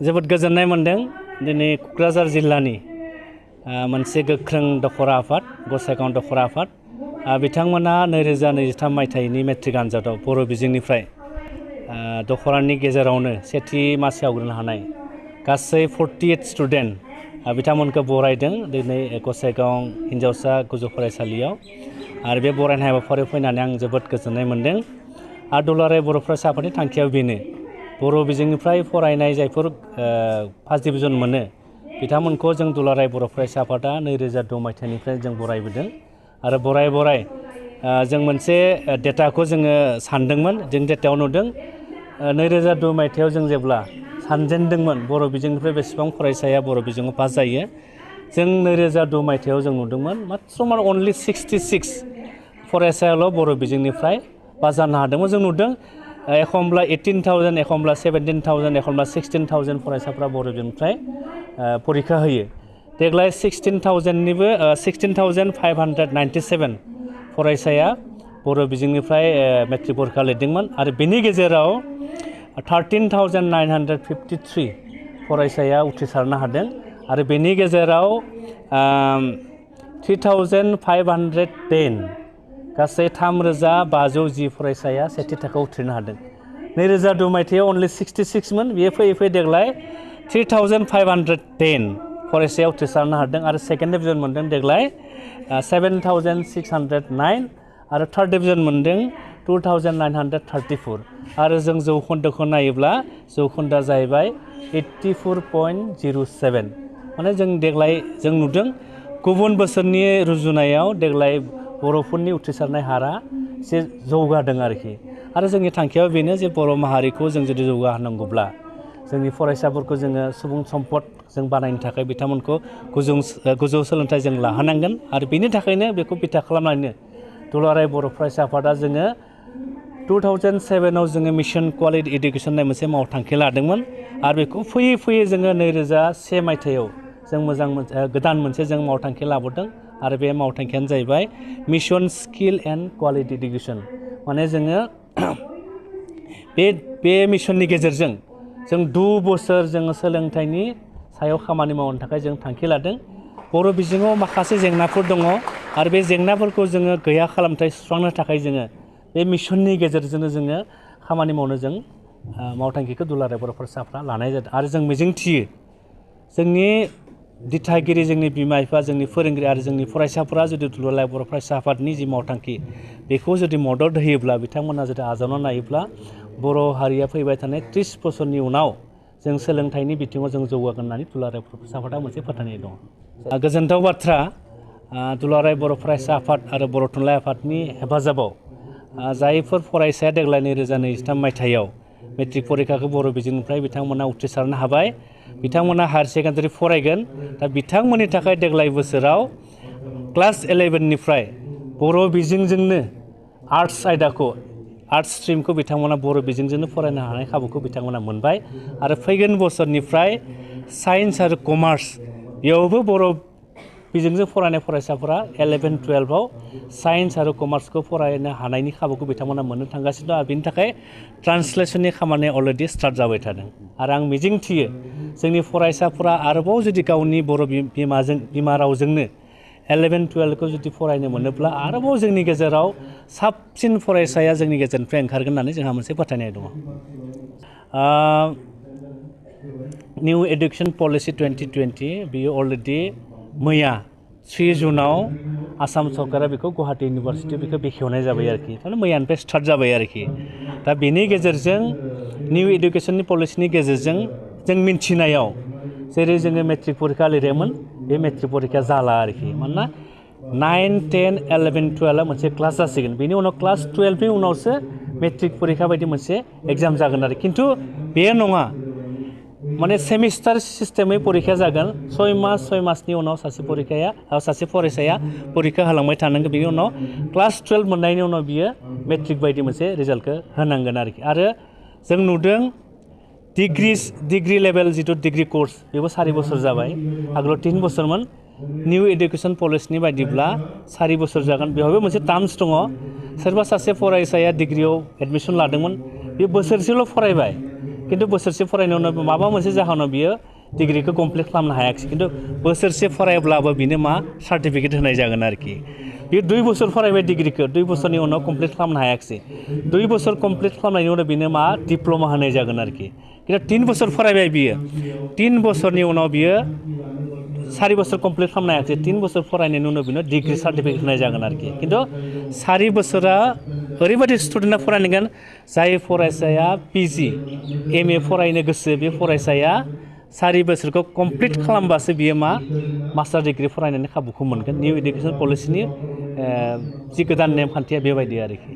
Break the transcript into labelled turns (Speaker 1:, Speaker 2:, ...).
Speaker 1: जोबोद गोजोननाय मोनदों दिनै क'क्राझार जिल्लानि मोनसे गोख्रों दख'र आफाद गसाइगाव दख'र आफाद बिथांमोना 2023 मायथाइनि मेट्रिक आनजादाव बर' बिजोंनिफ्राय दख'रानि गेजेरावनो सेथि मासि आवग्रिनो हानाय गासै 48 स्टुडेन्ट बिथांमोनखौ बरायदों दिनै गसाइगाव हिनजावसा गोजौ फरायसालियाव आरो बे बरायनाय हाबाफारियाव फैनानै आं जोबोद गोजोननाय मोनदों आरो दुलाराय बर' फरायसा आफादनि थांखिया बेनो बर' बिजोंनिफ्राय फरायनाय जायफोर फार्स्ट डिभिजन मोनो बिथांमोनखौ जों दुलाराय बर' फरायसा आफादा 2002 मायथाइनिफ्राय जों बरायबोदों आरो बराय जों मोनसे डेटाखौ जोङो सानदोंमोन जों डेटायाव नुदों 2002 मायथाइयाव जों जेब्ला सानजेनदोंमोन बर' बिजोंनिफ्राय बेसेबां फरायसाया बर' बिजोङाव पास जायो जों 2002 मायथाइयाव जों नुदोंमोन मात्र अनलि 66 फरायसायाल' बर' बिजोंनिफ्राय पास जानो हादोंमोन जों नुदों एखमब्ला 18,000 एखमब्ला 17,000 एखमब्ला 16,000 फरायसाफ्रा बर' बिजोंनिफ्राय परीक्षा होयो देग्लाय 16,597 फरायसाया बर' बिजोंनिफ्राय मेट्रिक परीक्षा लिरदोंमोन आरो बेनि गेजेराव 13,953 फरायसाया उथ्रिसारनो हादों आरो बेनि गेजेराव 3,510 गासै 3,510 फरायसाया सेथि थाखोआव उथ्रिनो हादों 2002 मायथाइयाव अनलि 66 मोन बेयो फैयै देग्लाय 3,510 फरायसाया उथ्रिसारनो हादों आरो सेकेन्ड डिभिजन मोनदों देग्लाय 7,609 आरो थार्ड डिभिजन मोनदों 2,934 आरो जों जौखोन्दोखौ नायोब्ला जौखोन्दोआ जाहैबाय 84.07 माने जों देग्लाय जों नुदों गुबुन बोसोरनि रुजुनायाव देग्लाय बर'फोरनि उथ्रिसारनाय हारा एसे जौगादों आरो जोंनि थांखिया बेनो जे बर' माहारिखौ जों जुदि जौगाहोनांगौब्ला जोंनि फरायसाफोरखौ जोङो सुबुं सम्पद जों बानायनो थाखाय बिथांमोनखौ गोजौ सोलोंथाइ जों लाहोनांगोन आरो बेनि थाखायनो बेखौ बिथा खालामनानै दुलाराय बर' फरायसा आफादा जोङो 2007आव जोङो मिशन क्वालिटि इडुकेसन होननाय मोनसे मावथांखि लादोंमोन आरो बेखौ फैयै जोङो 2001 मायथाइयाव जों गोदान मोनसे जों मावथांखि लाबोदों आरो बे मावथांखियानो जाहैबाय mission skill and quality education माने जोङो बे मिशननि गेजेरजों जों 2 बोसोर जोङो सोलोंथाइनि सायाव खामानि मावनो थाखाय जों थांखि लादों बर' बिजोङाव माखासे जेंनाफोर दङ आरो बे जेंनाफोरखौ जोङो गैया खालामथाय सुस्रांनो थाखाय जोङो बे मिशननि गेजेरजोंनो जोङो खामानि मावनो जों मावथांखिखौ दुलाराय बर' फरायसाफ्रा लानाय जादों आरो जों मिजिंथियो जोंनि दिथागिरि जोंनि बिमा बिफा जोंनि फोरोंगिरि आरो जोंनि फरायसाफोरा जुदि दुलाराय बर' फरायसा आफादनि जि मावथांखि बेखौ जुदि मदद होयोब्ला बिथांमोना जुदि आजावना नायोब्ला बर' हारिया फैबाय थानाय 30 बोसोरनि उनाव जों सोलोंथाइनि बिथिङाव जों जौगागोन होननानै दुलाराय बर' फरायसा आफादा मोनसे फोथायनाय दङ गोजोनथाव बाथ्रा दुलाराय बर' फरायसा आफाद आरो बर' थुनलाइ आफादनि हेफाजाबाव जायफोर फरायसाया देग्लाय 2023 मायथाइयाव मेट्रिक परीक्षाखौ बर' बिजोंनिफ्राय बिथांमोना उथ्रिसारनो हाबाय बिथांमोना हायार सेकेन्डारि फरायगोन दा बिथांमोननि थाखाय देग्लाय बोसोराव क्लास 11 निफ्राय बर' बिजोंजोंनो आर्ट्स आयदाखौ आर्ट्स स्ट्रिमखौ बिथांमोना बर' बिजोंजोंनो फरायनो हानाय खाबुखौ बिथांमोना मोनबाय आरो फैगोन बोसोरनिफ्राय साइन्स आरो कमार्स बेयावबो बर' बिजोंजों फरायनाय फरायसाफोरा 11-12आव साइन्स आरो कमार्सखौ फरायनो हानायनि खाबुखौ बिथांमोना मोननो थांगासिनो दं आरो बेनि थाखाय ट्रान्सलेसननि खामानिया अलरेडि स्टार्ट जाबाय थादों आरो आं मिजिंथियो जोंनि फरायसाफोरा आरोबाव जुदि गावनि बर' बिमा रावजोंनो 11-12खौ जुदि फरायनो मोनोब्ला आरोबाव जोंनि गेजेराव साबसिन फरायसाया जोंनि गेजेरनिफ्राय ओंखारगोन होननानै जोंहा मोनसे फोथायनाय दङ निउ एडुकेसन पलिसि 2020 बियो अलरेडि मैया 3 जुनाव आसाम सरकारा बेखौ गुवाहाटी इउनिभारसिटियाव बेखौ बेखेवनाय जाबाय थारमाने मैयानिफ्राय स्टार्ट जाबाय दा बेनि गेजेरजों निउ एडुकेसननि पलिसिनि गेजेरजों जों मिन्थिनायाव जेरै जोङो मेट्रिक परीक्षा लिरदोंमोन बे मेट्रिक परीक्षा जाला मानोना 9, 10, 11, 12 मोनसे क्लास जासिगोन बेनि उनाव क्लास 12नि उनावसो मेट्रिक परीक्षा बायदि मोनसे एग्जाम जागोन खिन्थु बेयो नङा माने सेमिस्टार सिस्टेमै परीक्षा जागोन 6 मासनि उनाव सासे फरायसाया परीक्षा होलांबाय थानांगोन बेनि उनाव क्लास 12 मोननायनि उनाव बियो मेट्रिक बायदि मोनसे रिजाल्टखौ होनांगोन आरो जों नुदों डिग्री लेभेल जिथु डिग्री कोर्स बेबो 4 बोसोर जाबाय आगोलाव 3 बोसोरमोन निउ एडुकेसन पलिसिनि बायदिब्ला 4 बोसोर जागोन बेवहायबो मोनसे टार्म्स दङ सोरबा सासे फरायसाया डिग्रीयाव एडमिसन लादोंमोन बे बोसोरसेल' फरायबाय खिन्थु बोसोरसे फरायनायनि उनाव माबा मोनसे जाहोनाव बियो डिग्रीखौ कमप्लिट खालामनो हायाखिसै खिन्थु बोसोरसे फरायब्लाबो बिनो मा सार्टिफिकेट होनाय जागोन आरोखि बे 2 बोसोर फरायबाय डिग्रीखौ 2 बोसोरनि उनाव कमप्लिट खालामनो हायाखिसै 2 बोसोर कमप्लिट खालामनायनि उनाव बिनो मा डिप्ल'मा होनाय जागोन आरोखि खिन्थु 3 बोसोर फरायबाय बियो 3 बोसोरनि उनाव बियो 4 बोसोर कमप्लिट खालामनो हायाखिसै 3 बोसोर फरायनायनि उनाव बिनो डिग्री सार्टिफिकेट होनाय जागोन आरोखि खिन्थु 4 बोसोरा ओरैबायदि स्टुडेन्टआ फरायनांगोन जाय फरायसाया पिजि एमए फरायनो गोसो बे फरायसाया 4 बोसोरखौ कमप्लिट खालामबासो बियो मा मास्टार डिग्री फरायनायनि खाबुखौ मोनगोन निउ इडुकेसन पलिसिनि जि गोदान नेमखान्थिया बेबायदि आरोखि